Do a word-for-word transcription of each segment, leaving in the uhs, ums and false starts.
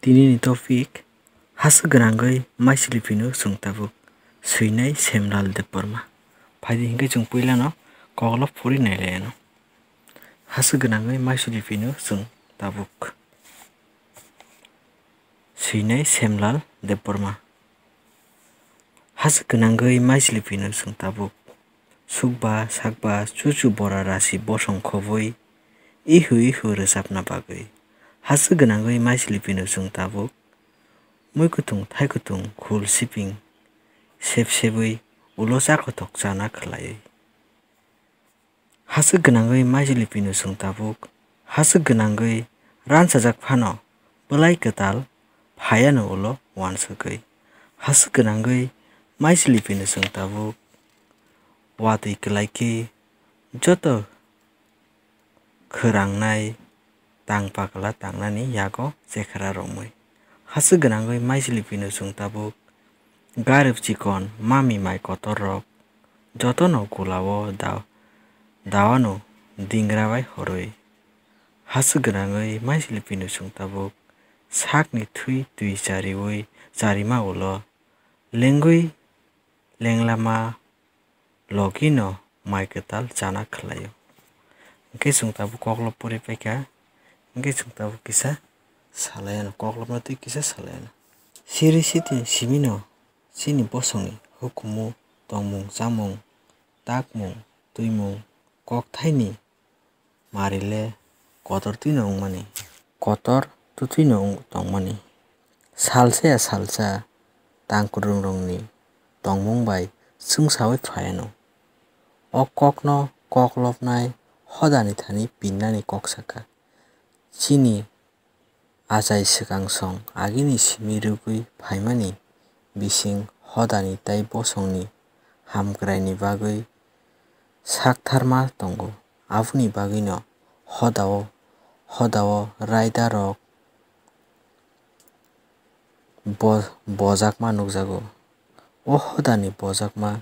Tinini topic, haswk gwnangwi Maisili phino chwng tabuk, swinai Semlal Debbarma. Phaidi hinkhe chwng puilano koklop phuri nailaiano. Haswk gwnangwi Maisili phino chwng tabuk, swinai Semlal Debbarma. Haswk gwnangwi Maisili phino chwng tabuk, sukba sakba chuchu bora rasi bosong khobwi ihu ihu rwchapna bagwi. Haswk gwnangwi Maisili phino chwng tabuk, mui kutung thai kutung khul siping sep sebwi ulo cha kothok chana khlaiwi. Haswk gwnangwi Maisili phino chwng tabuk, haswk gwnangwi ranchajak phano bwlai kwtal phaiano ulo uansugwi. Haswk gwnangwi Maisili phino chwng tabuk, watwi kwlaikhe joto khwrangnai tang pakla tangnani yago chekhara romwi. Haswk gwnangwi Maisili phino chwng tabuk, garib chikon mami mai kotor rok jotono gulao da-, dawano dingra bai horwi. Haswk gwnangwi Maisili phino chwng tabuk, sakni thwi twi chariwi charima ulo lengwi lenglama logino mai kwtal chana khlaio. Hwnkhe chwng tabuk koklop pori paikha, hwnkhe chwng tabuk kisa salaiano, koklopno twi kisa salaiano. Siri siti simino chini bosongni hukumu, tongmung chamung, takmung twimung, kokthaini marile kotor twino wngmani, kotor twtwino wng tongmani. Salsa ya salsa tangkwrwngrokni tongmung bai chwngsawi phaiano. O kokno koklopnai hodani thani pinnani kok sakha. Chini achai swkang song agini simi rwgwi phaimani bising hodani tei bosongni hamkraini bagwi saktharma tongo. Aboni bagwino hodao, hodao raidarok bo-, bojakma nukjago. O hodani bojakma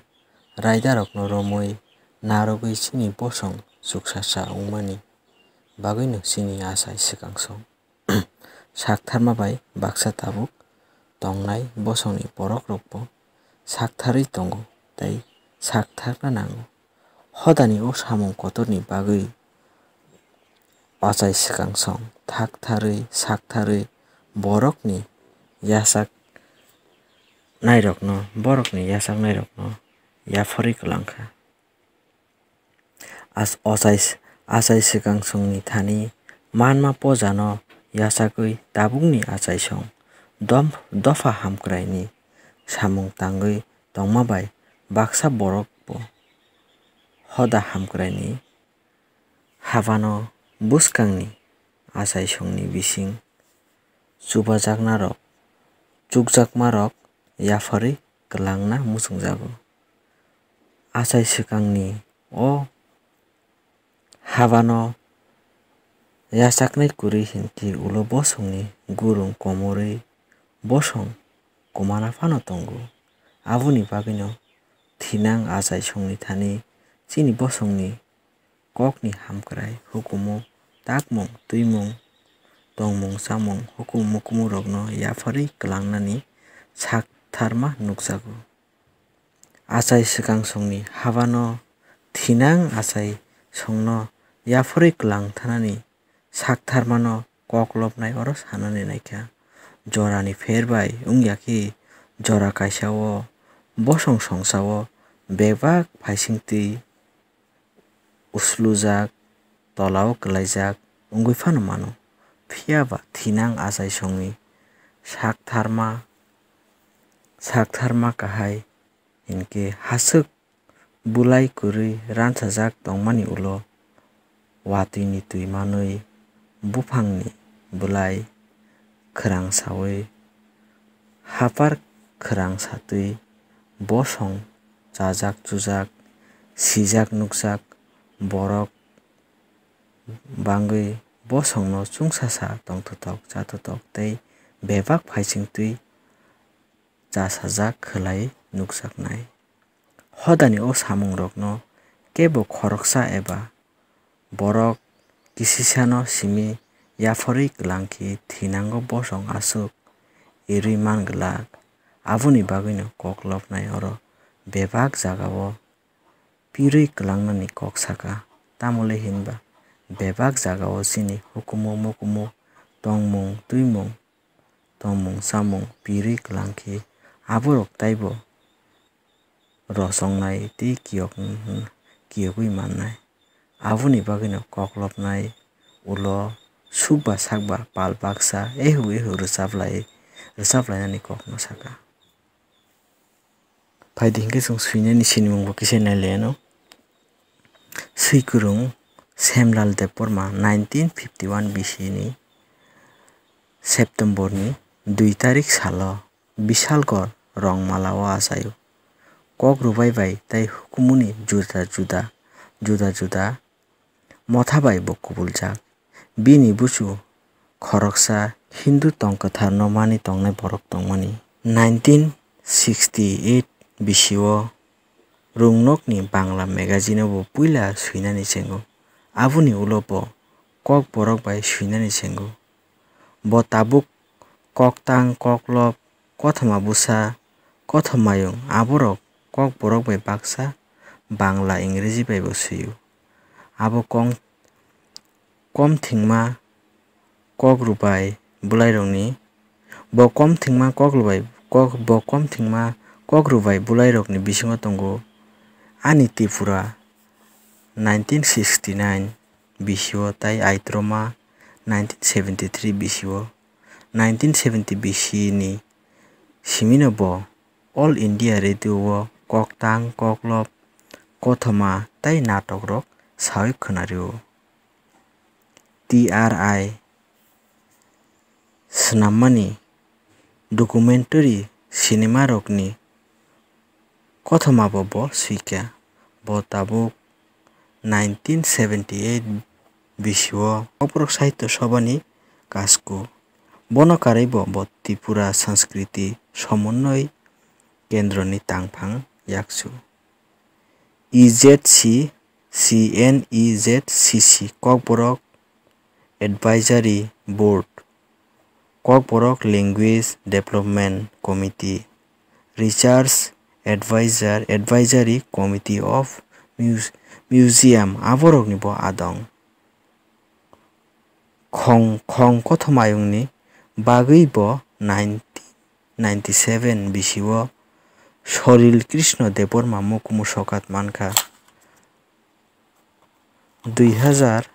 raidarokno romwi narwgwi chini bosong chuksacha wngmani bagwino chini achai swkang song saktharma bai baksa tabuk tongnai bosongni borokrokbo saktharwi tongo tei saktharna nango. Hodani o samung kotorni bagwi achai swkang song thaktharwi saktharwi borokni yachak nairokno, borokni yachak nairokno yapharwi kwlangkha. As-, ochai-, achai swkang songni thani manma pojano yachagwi tabukni achai song dom-, dopha hamkraini samung tangwi tongma bai baksa borok bo hoda hamkraini habano bwskangni achai songni bising chubajaknarok, chukjakmarok yapharwi kwlangna muchungjago. Achai swkangni o habano yachaknai kwrwi hinkhe ulo bosongni gurung komorwi bosong kwmana phano tongo. Aboni bagwino thinang achai songni thani chini bosongni kokni hamkrai, hukumu, takmung, twimung, tongmung, chamung, hukumu mukumurokno yapharwi kwlangnani saktharma nukjago. Achai swkang songni habano thinang achai songno yapharwi kwlang thanani saktharmano koklopnai oro sanani naikha. Jorani pher bai wngya khe jora kaisao bosong songsao bebak phaisingtwi uslujak, tolao kwlaijak wngwi phano mano. Phiya ba thinang achai songni saktharma, saktharma kahai hinkhe haswk bwlai kwrwi ransajak tongmani ulo watwini twi manwi buphangni bwlai khwrang saui hapar khwrang satwi bosong chajak chujak, sijak nukjak borok bangwi bosongno chwngsasa tongthotok chathotok tei bebak phaisingtwi chasajak khwlai nukjaknai. Hodani o samungrokno kebo khoroksa eba borok kisisano simi yapharwi kwlang khe thinango bosong aswk erwi man glak. Aboni bagwino koklopnai oro bebak jagao pirwi kwlangnani kok saka. Tamole hinba bebak jagao chini hukumu mukumu tongmung twimung tongmung chamung pirwi kwlang khe aborok taibo rosongnai tei kiyok-, kiyogwi mannai. Aboni bagwino koklopnai ulo sukba sakba pal baksa ehu ehu rwchaplai, rwchaplainani kokno saka. Phaidi hinkhe chwng swinani sinimungbo kisa nailaiano. Swikwrwng Semlal Debbarma nineteen fifty one B C ni September ni dui tarik salo Bisalkor Rongmala o achaio. Kok rwbai bai tei hukumuni juda juda, juda juda motha bai bo kubuljak. Bini busu khoroksa Hindu tong kwtharno mani tongnai borok tongmani. Nineteen sixty eight B C o Rungnokni Bangla magazine o bo puila swinani chengo. Aboni ulo bo Kokborok bai swinani chengo. Bo tabuk koktang, koklop, kothoma bwsa, kothomayung aborok Kokborok bai baksa Bangla, Ingreji bai bo swio. Abo kong-, kom thwngma kok rwbai bwlairokni, bo kom thwngma kok rwbai, kok, bo kom thwngma kok rwbai bwlairokni bisingo tongo Ani Tripura nineteen sixty nine B C o tei Aitroma nineteen seventy three B C o. Nineteen seventy B C ni simino bo All India Radio o koktang, koklop, kothoma tei natokrok sawi khwnario. T R I swnammani documentary sinimarokni kothomabo bo swikha. Bo tabuk nineteen seventy eight B C o Kokborok Sahitya Sabhani kasku. Bono karwibo bo Tripura Sanskriti Somonnoy Kendroni tangphang yakchu. E Z C C, N E Z C C, Kokborok Advisory Board, Kokborok Language Development Committee, Research Advisor, Advisory Committee of Muse-, Museum, aborokni bo adong. Khong, khong kothomayungni bagwi bo nineteen ninety seven B C o Soril Krishna Debbarma mukumu sokat mankha. Dui hazar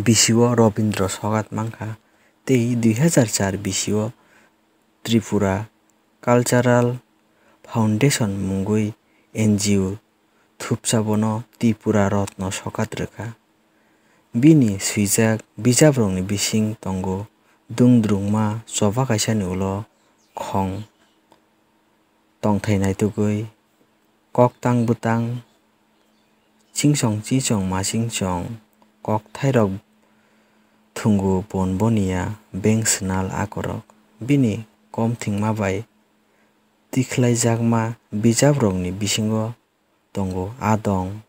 B C o Robindra sokat mankha. Tei dui hazar char B C o Tripura Cultural Foundation mungwi N G O thupsa bono Tripura Ratna sokat rwkha. Bini swijak bijaprokni bising tongo Dungdrungma, choba kaisani ulo khong, tongthai naitugwi, koktang bwtang, chingsong chingsong masingchong, kokthairok thwngo bon boniya, beng swnal akorok. Bini kom thwngma bai tikhlaijakma bijaprokni bisingo tongo, adong,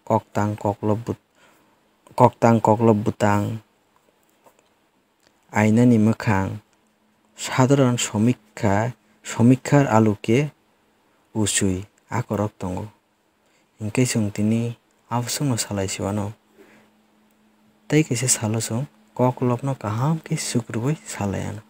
koktang koklop bwt-, koktang koklop bwtang, ainani mwkhang, sadharon somikha, somikhar aluke uchui, akorok tongo. Hinkhe chwng tini abosongno salai si wano. Tei kaisa salo chwng koklopno kaham khe sukrubui salai anw.